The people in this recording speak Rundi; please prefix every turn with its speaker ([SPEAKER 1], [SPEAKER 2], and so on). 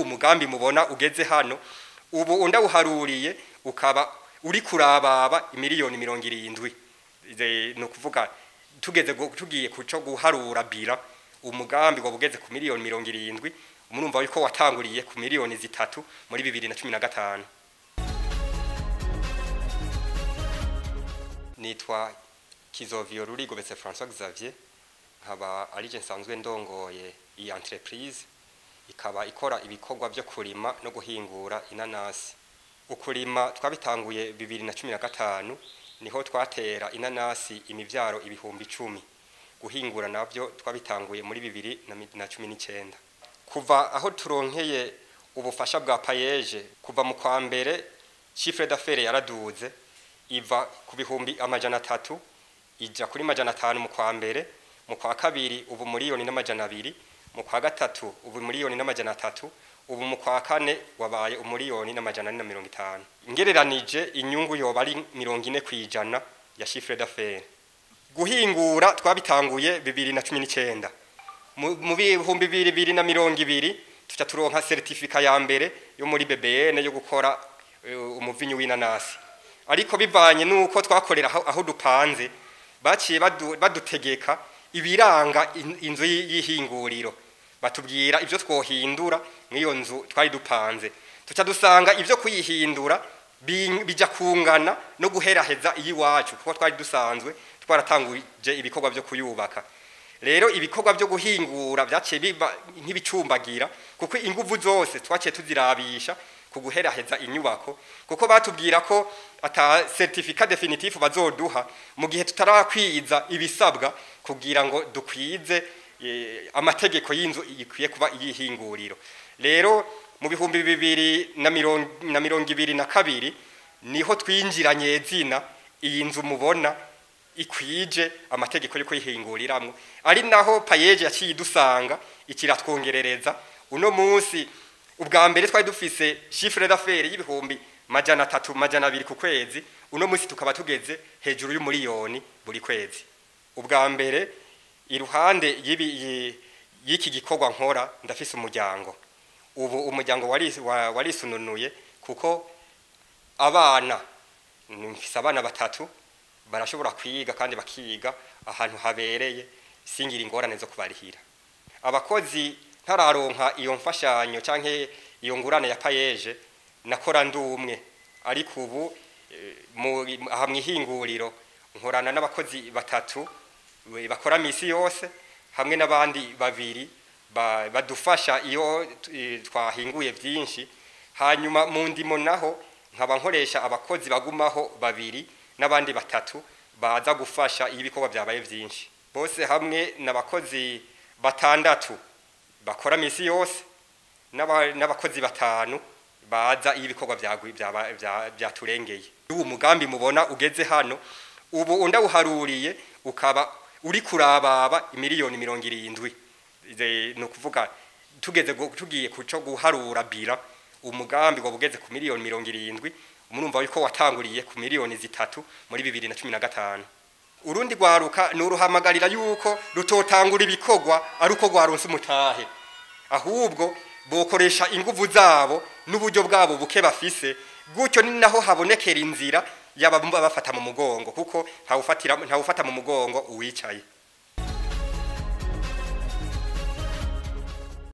[SPEAKER 1] Y'uwo mugambi mubona ugeze hano ubu, undawuharuriye ukaba uri kurababa imiliyoni 70. Ni ukuvuga tugeze tugiye kuco guharura bilan, umugambi ngo bugeze ku miliyoni 70. Murumva yuko watanguriye ku miliyoni 3 muri 2015. Nitwa Kizovio Rurigobetse François Xavier, nkaba arije nsanzwe ndongoye iyi entreprise, ikaba ikora ibikorwa byo kurima no guhingura inanasi. Ukurima twabitanguye 2015, niho twatera inanasi imivyaro 10,000. Guhingura navyo twabitanguye muri 2019. Kuva aho turonkeye ubufasha bwa PAEEJ, kuva mu kwa mbere, chiffre d'affaires yaraduze, iva ku 300,000 ija kuri 500 mu kwa mbere, mu kwa kabiri ubu 1,200,000, mu kwa gatatu ubu 1,300,000, ubu mu kwa kane wabaye 1,450,000. Ngereranije, inyungu yoba ari 40% ya chiffre d'affaires. Guhingura twabitanguye 2019. Mu 2020 tuca turonka certificat ya mbere yo muri BBN yo gukora umuvinyu w'inanasi. Ariko bivanye nuko twakorera aho dupanze, baciye badutegeka ibiranga inzu y'ihinguriro, batubwira ivyo twohindura mw'iyo nzu twari dupanze. Tuca dusanga ivyo kuyihindura bija kungana no guheraheza iyiwacu, kuko twari dusanzwe twaratanguje ibikorwa byo kuyubaka. Rero ibikorwa byo guhingura byaciye biba nk'ibicumbagira, kuko inguvu zose twaciye tuzirabisha ku guheraheza inyubako, kuko batubwira ko ata certificat définitif bazoduha mu gihe tutarakwiza ibisabwa kugira ngo dukwize amategeko y'inzu ikwiye kuba iyihinguriro. Rero mu 2022 niho twinjiranye zina iyi nzu mubona ikwije amategeko yo kuyihinguriramwo, ari naho PAEEJ yaciye idusanga ikiratwongerereza. Uno munsi, ubwa mbere twari dufise chiffre d'affaires y'300,000, 200 ku kwezi, uno munsi tukaba tugeze hejuru y'umuriyoni buri kwezi. Ubwa mbere, iruhande y'iki gikorwa nkora, ndafise umuryango. Ubu umuryango warisununuye, kuko abana, mfise abana batatu, barashobora kwiga kandi bakiga ahantu habereye, singira ingorane zo kubarihira. Abakozi, ntararonka iyo mfashanyo canke iyo ngurane ya PAEEJ, nakora ndumwe, ariko ubu aha mwihinguriro nkorana n'abakozi batatu bakora misi yose, hamwe n'abandi babiri badufasha iyo twahinguye byinshi. Hanyuma mu ndimo naho nkaba nkoresha abakozi bagumaho babiri n'abandi batatu baza gufasha iyo ibikorwa byabaye byinshi. Bose hamwe n'abakozi batandatu bakora misi yose n'abakozi batanu baza iyo ibikorwa byaturengeye. Uwo mugambi mubona ugeze hano ubu, undawuharuriye ukaba uri kurababa imiliyoni 70. Ni ukuvuga tugeze tugiye kuco guharura bilan, umugambi ngo bugeze ku miliyoni 70. Murumva yuko watanguriye ku miliyoni 3 muri 2015. Urundi rwaruka nuruhamagarira yuko rutotangura ibikorwa ari uko rwaronse umutahe, ahubwo bokoresha inguvu zabo n'uburyo bwabo buke bafise. Gutyo ni naho habonekera inzira yaba bafata mu mugongo, kuko ntawufatira, ntawufata mu mugongo uwicaye.